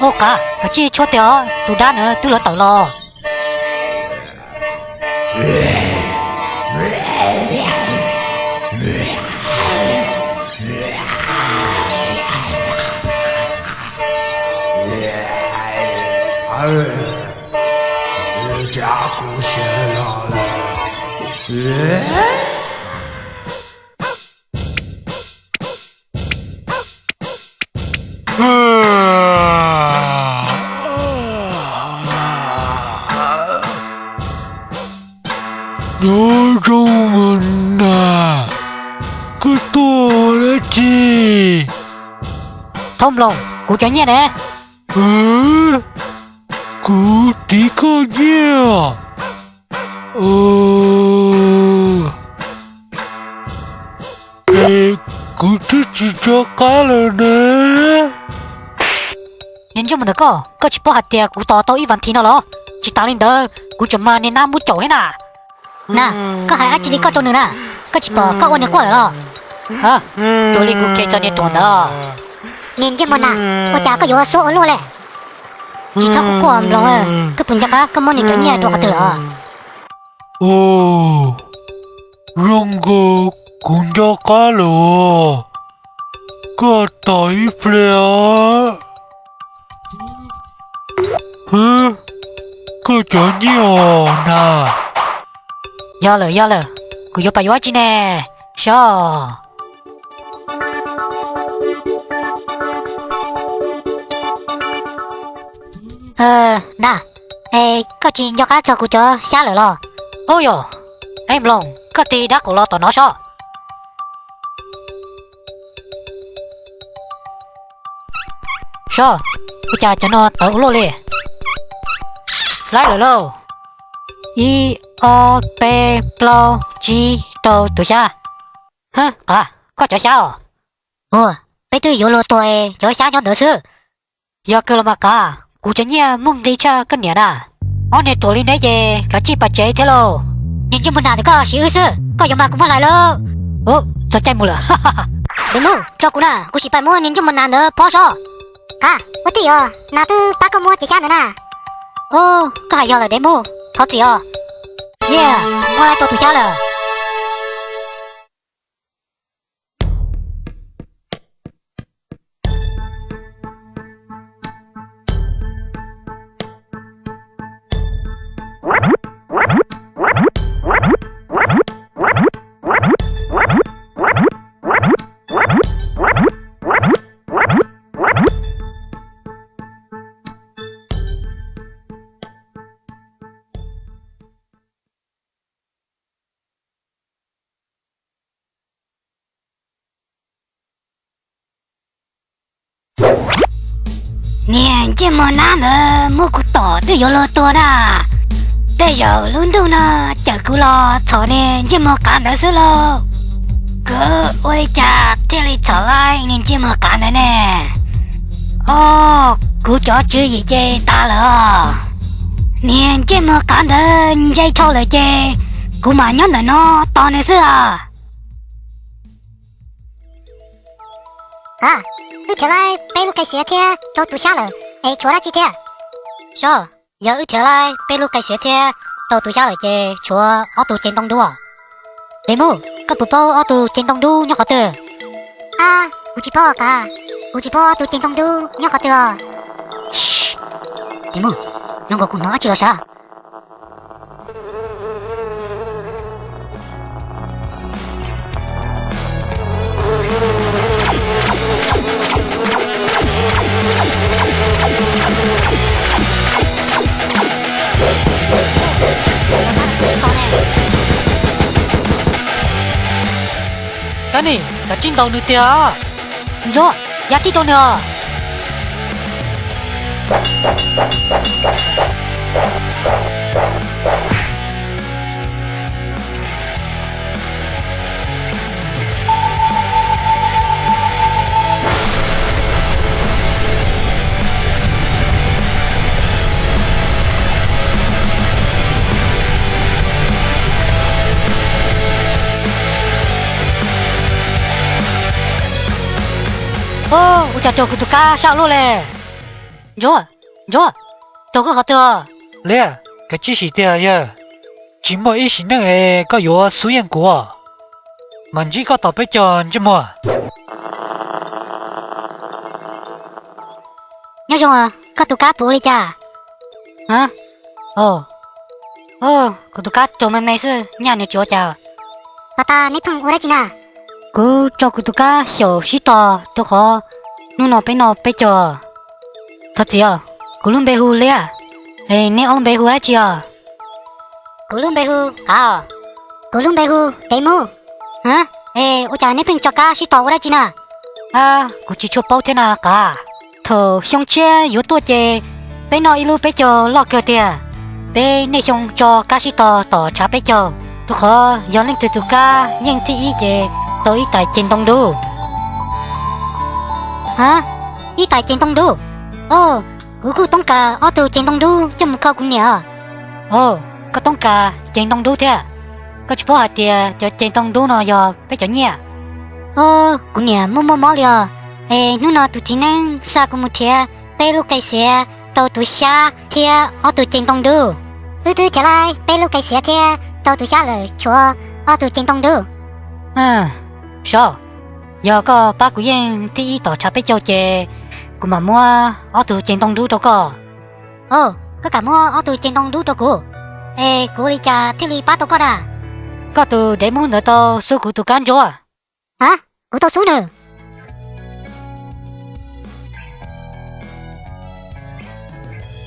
Ub, qav, kav tsij tshuab tiag os, tus dab na twb los tawm los. Nyob zoo mas nas, koj tuaj ua dab tsi? Thoob Nploos, kuv cov nyiaj ne? Kuv tiv koj nyiaj. Es kuv twb tsis nco qab lawm ne. Niag ntsej muag ntawm koj, koj tsis paub hais tias kuv tos tau ib vas thiv no los? Tsis tas li ntawd, kuv tseem mag niag nab muab caum thiab na. Na, koj hais dab tsi li koj rau nws na? Koj tsis pom koj ua nws quaj lawm los? Cuag li kuv kheev txog niag ruam ntawd. Niag ntsej muag nas, ua cas koj yuav xuab ua luaj li? Tsis txhob quaj Nploos, koj puas nco qab koj muab nws cov nyiaj rau qhov twg lawm? Zoo nkaus kuv nco qab lawm. Koj tos ib pliag. Koj cov nyiaj os na. Yog lawm, yog lawm, kuv yuav pab yuav dab tsi ne? Sob. Na, es koj tsis nco qab txog kuv cov xyab lawm los? Ub yog, ej Nploos, koj tig dab qaum los tom no sob. Sob, ua cas cov no tawv ua luaj li? Laib lawm lauj. Ib, ob, peb, plaub, tsib, rau tus xyab. Hwb, qav, koj cov xyab os. Ua, peb twb yuav luag tuag cov xyab nyob ntawd xwb. Yog kawg los mas qav, kuv cov nyiaj muaj nqi tshaj koj niam na. Ob niag ruam li neb ces kav tsij pais tsev thiab lauj. Niag ntsej muag nas ntawd koj siv wb xwb, koj yuav mas kuv muab hlais lauj. Ub, txog caij mus lawm. Dev Mus, tso kuv na, kuv sim pais muab niag ntsej muag nas ntawd phob sob. Qav, ua tij os, nas twb pab koj muab cov xyab ntawd na. Ub, koj hais yog lawm Dev Mus, thov txim os. Cia, muab laib tau tus xyab lawm. Niag ntsej muag nab ntawd muab kuv tom twb yuav luag tuag na. Tej zaum lub ntuj no cawm kuv los txhom niag ntsej muag qav ntawd xwb lauj. Kuv ua li cas thiaj li txhom laib niag ntsej muag qav ntawd ne? Os, kuv cov tswv yim ces tas lawm os. Niag ntsej muag qav ntawd ntse dhau lawm ces kuv mam nyob ntawm no tos nws xwb os. Qav, wb rhiav laib peb lub qe xiav thiab rau tus xyab lawm es tshuav dab tsi thiab? Sob, yog wb rhiav laib peb lub qe xiav thiab rau tus xyab lawm ces tshuav ob tug ceg ntoo dub. Dev Mus, koj puas paub ob tug ceg ntoo dub nyob qhov twg? Ab, kuv tsis paub os Qav, kuv tsis paub ob tug ceg ntoo dub nyob qhov twg os. Dev Mus, zoo nkaus kuv hnov dab tsi los sav. Kab ni, kav tsij ntaus nws tiag. Ntsuag, ya tib rau nws os. Ub, ua cas raug kuv tus kab sab luaj li. Ntsuag, Ntsuag, raug koj qhov twg? Liab, kav tsij sim tiag yawg, tsis muaj ib sim neej es koj yuav xub yeej kuv, mam ntsib koj tom peb caug ntsej muag. Nyob zoo, koj tus kab puv li cas? Kuv tus kab raug me me xwb, nyaj nws tsis ua cas. Los tas neb pheej ua dab tsi na? Kuv tso kuv tus kab xyaum sib tog rau qhov hnub no peb noj peb caug. Thov txim os, kuv lub npe hu Liab, es neb ob lub npe hu dab tsi os? Kuv lub npe hu Qav os. Kuv lub npe hu Dev Mub. Es ua cas neb pheej tso kab sib tog ua dab tsi na? Kuv tsis tshua paub thiab na Qav. Thaum xyoo tshiab yuav tuaj ces peb noj ib lub peb caug loj kawg tiag. Peb niaj xyoo tso kab sib tog tom tshav peb caug, rau qhov yog leej twg tus kab yeej thib ib ces tau ib tais ceg ntoo dub. Ha, ib tais ceg ntoo dub? Os, kuv kuj toob kas ob tug ceg ntoo dub coj mus kho kuv niam os. Os, koj toob kas ceg ntoo dub thiab? Koj tsis paub hais tias cov ceg ntoo dub no yog peb cov nyiaj? Os, kuv niam muaj muaj mob li os. Es hnub no tus txiv neeb xa kuv mus nrhiav peb lub qe xiav rau tus xyab thiab ob tug ceg ntoo dub. Wb twb nrhiav lawm peb lub qe xiav thiab rau tus xyab lawm, tshuav ob tug ceg ntoo dub. Saib, yog koj pab kuv yeej thib ib tom tshav peb caug ces kuv mam muab ob tug ceg ntoo dub rau koj. Os, koj kam muab ob tug ceg ntoo dub rau kuv, es kuv ua li cas thiaj li pab tau koj na? Koj tus Dev Mub ntawd tau xub kuv tus kab ntsuab. Ha, kuv tau xub nws?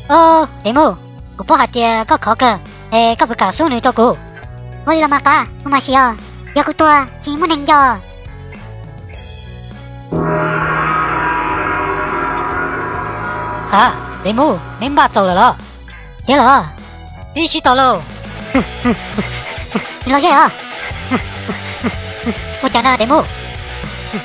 Os, Dev Mub, kuv paub hais tias koj khov kawg, es koj puas kam xub nws rau kuv? Ua li los mas Qav, kuv mam sim os, yog kuv tuag tsis muaj neeg nco. Qav, Dev Mub, neb npaj txaus lawm los? Tiav lawm. Pib sib tog lauj. Los ze os. Ua cas na Dev Mub?